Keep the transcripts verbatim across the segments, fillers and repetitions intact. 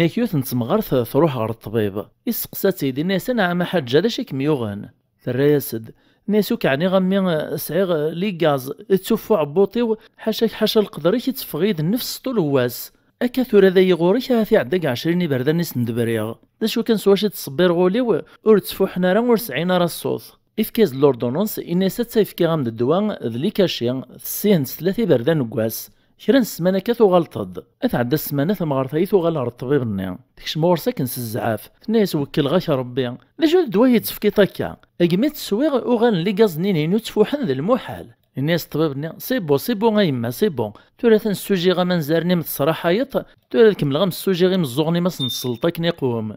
Yak yiwet n temɣart truḥ ɣer ṭṭbib, isteqsa-tt-id, inna-yas: "Anɛam a ḥaǧǧa, d acu i kem-yuɣen?" Terra-yas-d, tenna-yas: "Ur k-ɛniɣ a mmi, sɛiɣ ligaz, ittuffu uɛebbuṭ-iw, ḥaca-k ḥaca leqder-ik, itteffeɣ-iyi-d nnefs s ṭul n wass. Akka tura dayi ɣur-k, ahat iɛedda deg ɛecrin iberdan i sen-d-briɣ. D acu kan s wacu i ttṣebbireɣ ul-iw, ur ttfuḥen ara, ur sɛin ara ṣṣut." Ifka-yas-d l'ordonnance, inna-yas: "Atta, fkiɣ-am-d ddwa d likaci, tessihen-tt tlata iberdan n wass. Kra n ssmana akka tuɣaleḍ-d." Ad tɛedda ssmana, tamɣart-ayi tuɣal ɣer ṭṭbib-nni. Tekcem ɣur-s akken s zzɛaf. Tenna-yas: "Wekkleɣ-ak Rebbi. D acu d ddwa i yi-d-tefkiḍ akka? Agmi tt-swiɣ, uɣalen ligaẓ-nni-inu ttfuḥen d lmuḥal." Yenna-yas ṭṭbib-nni: "C'est bon, c'est bon a yemma, c'est bon. Tura ad ten-ssujiɣ aman zaren-im teṣraḥayeḍ, tura ad kemmleɣ am ssujiɣ imeẓẓuɣen-im ad sen-tselleḍ akken iqwem."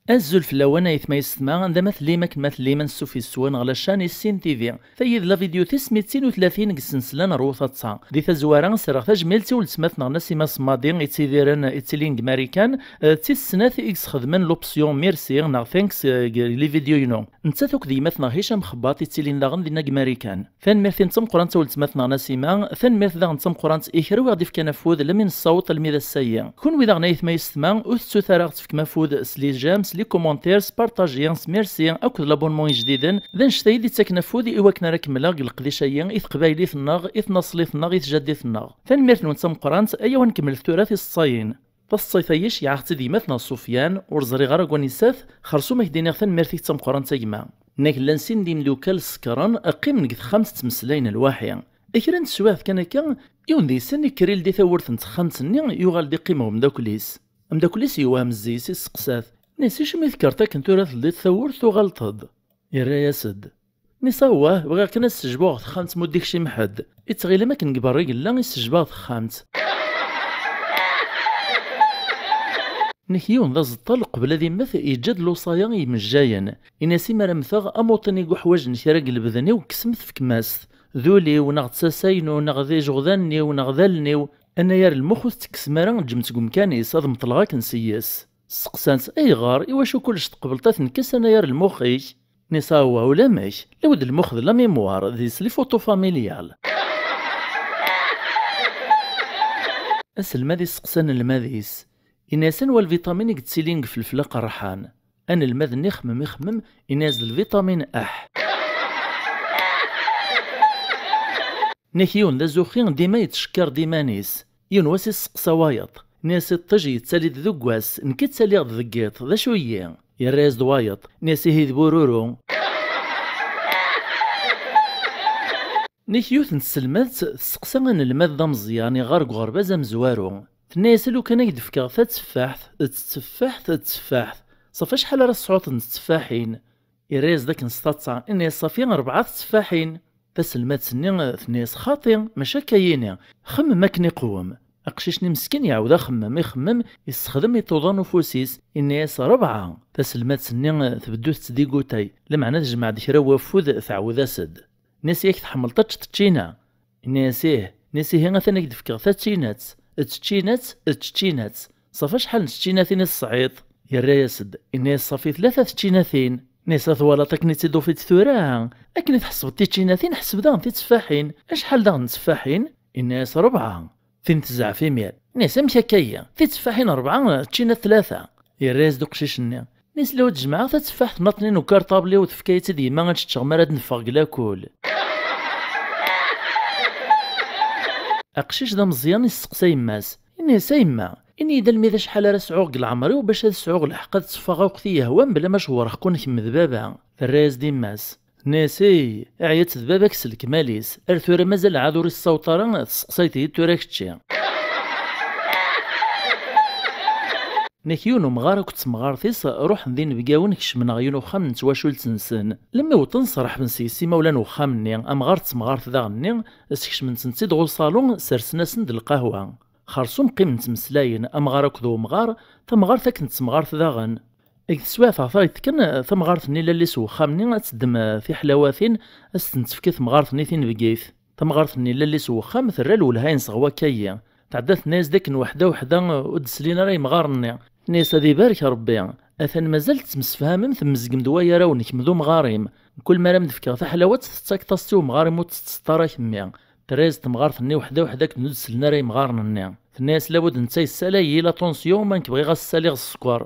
Azul fell-awen ayetma yessetma, anda ma tellim, akken ma tellim, ansuf yes-wen ɣer la chaîne Issin T V. Tayi d la vidéo tis mitin u tlatin deg ssensla n Rwu Taḍsa. Di tazwara, serreɣ tajmilt i weltma-tneɣ Nasima Semmadi, ittidiren, ittilin deg Marikan, eh, d tis snat i yesxedmen l'option merci neɣ thanks, eh, deg les vidéos-inu. Nettat akked yemma-tneɣ Hicam Xebbaṭ, ittilin daɣen dinna deg Marikan. Tanemmirt-in d tameqqrant a weltma-tneɣ Nasima, tanemmirt daɣen d tameqqrant i kra wi ɣ-d-ifkan afud almi nessaweḍ almi d ass-ayi. Kunwi daɣen ayetma yessetma, ur tettut ara ɣ-tefkem afud s les j'aime, s les commentaires, s partager, s merci akked l'abonnement ijdiden, d annect-a i d-ittaken afud i wakken ara kemmleɣ deg leqdic-ayi i teqbaylit-nneɣ, i tnaṣlit-nneɣ, i tjaddit-nneɣ. Tanemmirt-nwen d tameqqrant, ayaw ad nkemmlet tura tiseḍsayin. Taseḍsayt-ayi ceyɛeɣ-tt-id yemma-tneɣ Sufyan, ur ẓriɣ ara deg wanisa-t, xersum ad k-d-iniɣ tanemmirt-ik d tameqqrant a gma. Nnak llan sin d imdukal sekren, qqimen deg texxamt ttmeslayen lwaḥi. Kra n teswiɛt kan akka, yiwen deg-sen ikker ildi tawwurt n texxamt-nni, yuɣal-d iqqim ɣer umeddakel-is. Ameddakel-is yewhem zzi-s, isteqsa-t: "Nni-as, acimi tekkreḍ akken tura teldiḍ tawwurt tuɣaleḍ-d?" Yerra-yas-d. Nni-as, "Awah, bɣiɣ kan ad ssejbuɣ texxamt ma ur d-ikcim ḥedd. Ittɣil am akken deg berra i yella, issejbaɣ texxamt." Nnek yiwen d aẓeṭṭal, qbel ad immet, yeǧǧa-d lewṣaya i yimejjayen. Ini-as, "Imi ara mmteɣ, amuṭin i yuḥwaǧen kra deg lebden-iw, kksemt fkem-as-t. D ul-iw, neɣ d tasa-inu, neɣ d ijeɣdan-iw, neɣ d allen-iw. Anayer lmux ur t-tekksem ara, ǧǧem-t deg umkan-is, ad meṭleɣ akken s yes." Steqsan-tt, "Ayɣer? Iwacu kullec tqebleḍ ad t-nekkes anayer lmux-ik?" Nni-as, "Awah, ulamek, lewd lmux d la mémoire, d les photos familiales." Aselmad isteqsa anelmad-is, ini-as, "Anwa lvitamine i yettilin deg ifelfel aqerḥan?" Anelmad-nni ixemmem, ixemmem, ini-as, "D lvitamine Aḥ." Nnek yiwen d azuxxi, dima yettcekkar-d iman-is. Yiwen wass isteqsa wayeḍ. Nni-as, "Iṭṭij yettali-d deg wass, nekk ttaliɣ-d deg yiḍ, d acu-yi?" Yerra-yas-d wayeḍ. Nni-as, "Ihi d bururu." Nnek yiwet n tselmadt testeqsa anelmad d ameẓyan iɣer deg uɣerbaz amezwaru. Tenna-yas, "Lukan ad k-d-fkeɣ tatteffaḥt, d tetteffaḥt, d tetteffaḥt. Ṣafi acḥal ara tesɛuḍ n tetteffaḥin?" Yerra-yas-d akken s taḍsa, ini-as, "Ṣafi rebɛa tetteffaḥin." Taselmadt-nni tenna-yas, "Xaṭi, mačči akka yini. Xemmem akken iqwem." Aqcic-nni meskin iɛawed axemmem, ixemmem, issexdem iṭuḍan ufus-is, yenna-yas, "Rebɛa." Taselmadt-nni tbeddu tettdigutay, lameɛna tejmeɛ-d kra n wafud, tɛawed-as-d. Nni-as, "Yak tḥemmleḍ ad teččeḍ ččina?" Yenna-yas, "Ih." Nni-as, "Ihi atan ad k-d-fkeɣ taččinat. Ečč ččinat, ečč ččinat. Ṣafi acḥal n teččinatin i tesɛiḍ?" Yerra-yas-d. Yenna-yas, "Ṣafi tlata teččinatin." Nni-as, "A twalaḍ akken i tt-id-tufiḍ tura? Akken i tḥesbeḍ tiččinatin, ḥseb daɣen titteffaḥin. Acḥal daɣen n teffaḥin?" Yenna-yas, "Rebɛa." Tin tezɛef imir. Nni-as, "Amek akka-yi? Titteffaḥin rebɛa, ččinat tlata." Yerra-yas-d uqcic-nni. Nni-as, "Lliɣ ad jemɛeɣ tatteffaḥt n aṭnin ukarṭabli-w, tefka-yi-tt-id yemma ad tt-ččeɣ mi ara d-neffeɣ deg lakul." Aqcic d ameẓyan isteqsa yemma-s. Ini-as, "A yemma, ini-yi-d almi d acḥal ara sɛuɣ deg leɛmer-iw bac ad sɛuɣ lḥeqq ad tteffɣeɣ akk i yi-yehwan bla ma cewwreɣ-ken kemm d baba." Terra-yas-d yemma-s. Nni-as, "Ey, iɛya-tt d baba-k s lekmal-is. Ar tura mazal ɛad ur issaweḍ ara, tesseqsayeḍ-iyi-d tura kečči." Nnek yiwen umɣar akked temɣart-is ruḥen d inebgawen, kecmen ɣer yiwen uxxam n twacult-nsen. Lemmi wwḍen, sreḥben seg-s imawlan n uxxam-nni, amɣar d temɣart daɣen-nni, skecmen-ten-id ɣer uṣalu, sersen-asen-d lqahwa. Xersum qqimen ttmeslayen, amɣar akked umɣar, tamɣart akken d temɣart daɣen. Deg teswiɛt ɣer tayeḍ kan, tamɣart-nni lalla-s n wexxam-nni ad teddem, eh, tiḥlawatin, ad s-tent-tefk i temɣart-nni tinebgit. Tamɣart-nni lalla-s n wexxam terra lwelha-ines ɣer wakka-yi. Tɛedda tenna-yas-d akken weḥda weḥda, eh, ur d-slin ara yemɣaren-nni. Tenna-yas, "Ad ibarek Rebbi. Atan mazal tettemsefhamem, temmezgem-d wayar-awen kemm d umɣar-im. Kul mi ara m-d-fkeɣ taḥlawat tettakeḍ-as-tt i umɣar-im, ur tt-tetteṭṭeḍ ara kemmi." Terra-yas-d temɣart-nni weḥda weḥda akken ur d-sellen ara yemɣaren-nni. Tenna-yas: "Labud netta yessalay-iyi la tension, ma nekk bɣiɣ ad s-ssaliɣ sskeṛ."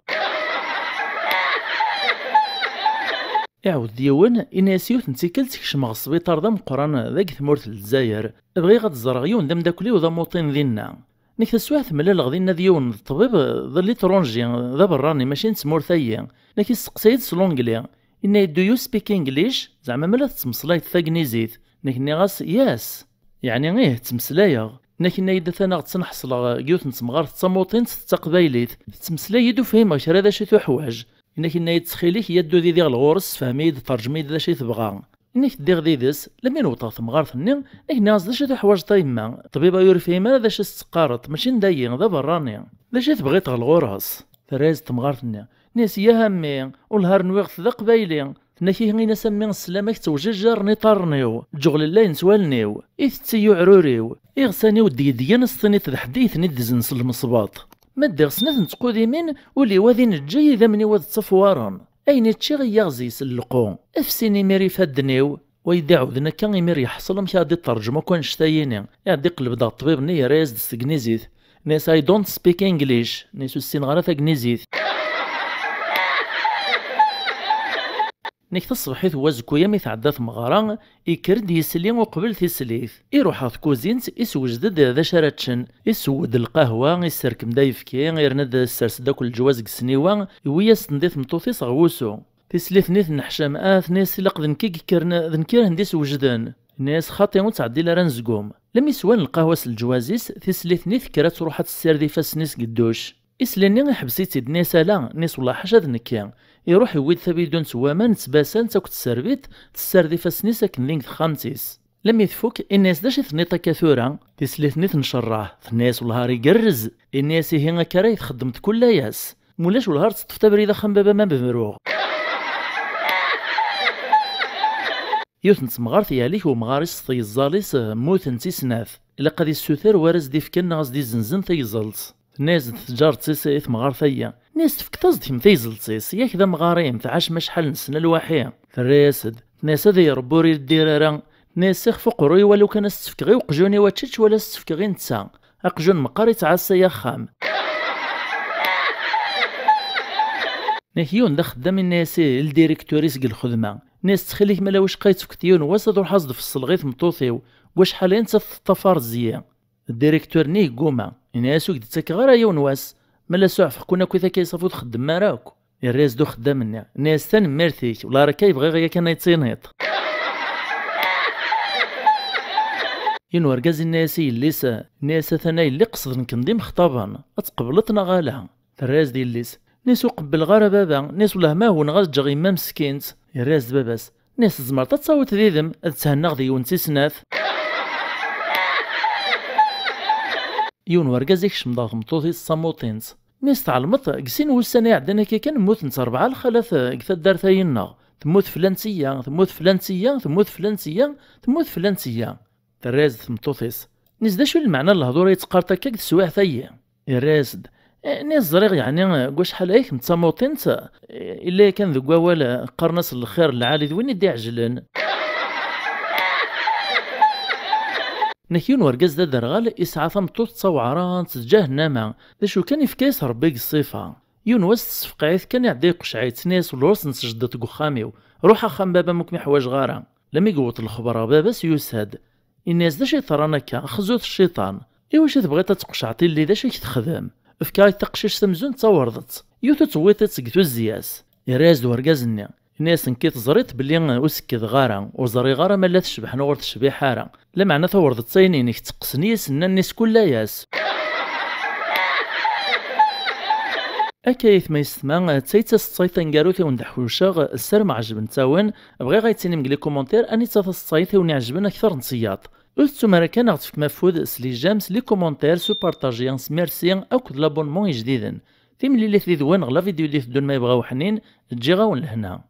Iɛawed-d yiwen, inna-yas: "Yiwet n tikkelt kecmeɣ sbiṭar d ameqqran deg tmurt n Lezzayer. Bɣiɣ ad d-ẓreɣ yiwen d ameddakel-iw d amuṭin dinna. Nekk taswiɛt mlaleɣ dinna d yiwen d ṭṭbib, d l'étranger, d aberrani, mačči n tmurt-ayi. Nekk yesteqsa-yi-d s l'anglais. Inna-yi-d: 'Do you speak English?' Zeɛma ma la tettmeslayeḍ tagnizit?" Nekk nniɣ-as: "Yes." Yeɛni ih, ttmeslayeɣ. Nekk inna-yi-d: "Atan ad ɣ-tt-nḥeṣleɣ deg yiwet n temɣart d tamuṭint d taqbaylit. Tettmeslay-iyi-d ur fhimeɣ kra d acu i tuḥwaǧ." Inna-k inna-yi-d: "Ttxil-k, ya ddu d idiɣ lɣur-s, sefhem-iyi-d, terjem-iyi-d d acu i tebɣa." Inna-k ddiɣ d ides, lammi newweḍ ɣer temɣart-nni, inna-k nniɣ-as: "D acu i tuḥwaǧeḍ a yemma? Ṭṭbib-a ur yefhim ara d acu i s-teqqareḍ, mačči n dayi, d aberrani. D acu i tebɣiḍ ɣer lɣur-s?" Terra-yas-d temɣart-nni, nni-as: "Yah a mmi, wellah ar nwiɣ-t d aqbayli." Tenna-k ihi, in-as a mmi: "Sslam-ak ttewjijjiren iṭarren-iw, ǧǧuɣlellayen s wallen-iw, itetti uɛrur-iw, iɣsan-iw ddegdgen, s tiniṭ d ḥedd i ten-id-zzin s lmesbaṭ. Ma ddiɣ snat n tqudimin, ul-iw ad ineǧǧi, idammen-iw ad ttafwaren. Ayen i ččiɣ i yiɣzi s lqu. Afsin imir ifadden-iw." Wa yi-d-iɛawden akka imir yeḥṣel amek ara d-iterǧem akk annect-ayini. Iɛedda iqelleb-d ɣer ṭṭbib-nni, yerra-yas-d s tegnizit. Nni-as: "I don't speak English." Nni-as: "Ur ssineɣ ara tagnizit." Nekk taṣebḥit n wazekka-ya mi tɛedda tmeɣra, ikker-d yisli uqbel tislit. Iruḥ ɣer tkuzint, isewjed-d d acu ara ččen. Isewwed lqahwa, isserkem-d ayefki, irna-d, issers-d akk leǧwaz deg ssniwa, iwwi-yas-ten-d i tmeṭṭut-is ɣer wusu. Tislit-nni tenneḥcam: "Ah," tenna-yas, "ilaq d nekk i yekkren, d nekk i rhen d-isewjden." Tenna-yas: "Xaṭi, ur ttɛeddil ara anezgum." Lammi swan lqahwa s leǧwaz-is, tislit-nni tekker ad truḥ ad tessired ifassen-is deg dduc. Isli-nni iḥbes-itt-id, nni-as: "Ala," nni-as, "wellah ḥaca d nekki." Iruḥ iwwi-d tabidunt n waman d tbasant akked tserbit, tessared ifassen-is akken din deg texxamt-is. Lammi tfuk, inna-yas: "D acu i tenniḍ akka tura?" Tislit-nni tencerreḥ, tenna-yas: "Wellah ar igerrez." Inna-yas: "Ihi akka ara yi-txeddmeḍ kul ass. Mulac wellah ar teṭṭfeḍ abrid axxam baba ma bebruɣ." Yiwet n temɣart yeɛlik umɣar-is s tgeẓẓal-is, mmutent i snat. Ilaq ad issuter war ad s-d-ifken neɣ ad s-d-izzenzen tagẓelt. Tenna-yas-d tǧaret-is i temɣart-agi. Tenna-yas: "Tefkeḍ-as-d kemm tagẓelt-is, yak d amɣar-im, tɛacem acḥal n ssna lwaḥi." Terra-yas-d. Tenna-yas: "Ad iyi-Ṛebbi ur ileddir ara." Tenna-yas: "Ixef uqerruy-iw, a lukan ad s-tt-fkeɣ i uqjun-iw ad tečč wala ad s-tt-fkeɣ i netta. Aqjun meqqar ittɛassa-y axxam." Nek yiwen d axeddam inna-yas i ldiriktur-is deg lxedma. Nni-as: "Ttxil-k, ma la wicqa ad tefkeḍ yiwen wass ad ruḥeɣ ad s-d-fesleɣ i tmeṭṭut-iw. Deg wacḥal-aya nettat teṭṭafar zzi." Ddiriktur-nni yegguma. Yenna-yas: "Ur k-d-ttakeɣ ara yiwen wass. Ma la suɛfeɣ-ken akkit akka yeṣaf ur txeddmem ara akk." Yerra-yas-d uxeddam-nni. Yenna-yas: "Tanemmirt-ik, wala ar akka i bɣiɣ yakan ad yi-tiniḍ." Yiwen urgaz yenna-yas i yelli-s, yenna-yas: "Atan a yelli, qesden-kem d imexṭaben. Ad tqebleḍ neɣ ala?" Terra-yas-d yelli-s. Nni-as: "Ur qebbleɣ ara baba." Nni-as: "Wellah ma hewneɣ ad ǧǧeɣ yemma meskint." Yerra-yas-d baba-s. Nni-as: "Tzemreḍ ad tawiḍ did-m, ad thennaɣ d yiwen tis snat." Yiwen urgaz ikcem-d ɣer tmeṭṭut-is d tamuṭint. Nni-as: "Tɛelmeḍ, deg sin wussan iɛeddan akka kan mmutent rebɛa lxalat deg taddart-ayi-nneɣ. Temmut flantiya, temmut flantiya, temmut flantiya, temmut flantiya." Terra-yas-d tmeṭṭut-is. Nni-as: "D acu i lmeɛna n lehdur ay teqqareḍ akka deg teswiɛt-ayi?" Yerra-yas-d. "Eh, nni-as ẓriɣ, yeɛni, eh, deg wacḥal ay kemm d tamuṭint, eh, illa yakan deg wawal, eh, qqaren-as lxir n lɛali d win i d-iɛejlen." Nek yiwen urgaz d aderɣal, isɛa tameṭṭut d taweɛrant d ǧahennama. D acu kan, ifka-yas Rebbi deg ṣṣifa. Yiwen wass tessefqeɛ-it kan, iɛedda iqecceɛ-itt, tenna-yas: "Lehdur-s n tjeddiḍt deg uxxam-iw. Ruḥ axxam baba-m ur kem-iḥwaǧeɣ ara." Lami yewweḍ lexber ɣer baba-s, yusa-d. Yenna-yas: "D acu yeḍran akka? Xzut cciṭan. Iwacu tebɣiḍ ad tqecɛeḍ illi? D acu i k-texdem? Efk-aɣ-d taqcict amzun d tawerḍet. Yiwet ur tewwiḍ-itt deg tuzzya-s." Yerra-yas-d urgaz-nni. Yenna-yas: "Nekk i teẓriḍ belli ur sekkideɣ ara, ur ẓriɣ ara ma la tecbeḥ neɣ ur tecbiḥ ara. Lameɛna tawerḍet-a-inin-ik tteqqsen i yisennan-is kul ass." Akka aytma yessetma, d ta i d taseḍsayt taneggarut i wen-d-ḥucceɣ, ssarameɣ ɛejbent-awen. Bɣiɣ ad yi-d-tinim deg les commentaires anita taseḍsayt i wen-iɛejben akter n tiyaḍ. Ur tettum ara kan ad ɣ-tefkem afud s les j'aime, s les commentaires, s upartaji, s merci akked l'abonnement ijdiden. Timlilit did-wen ɣer la vidéo i d-iteddun ma yebɣa uḥnin, ǧǧiɣ-awen lehna.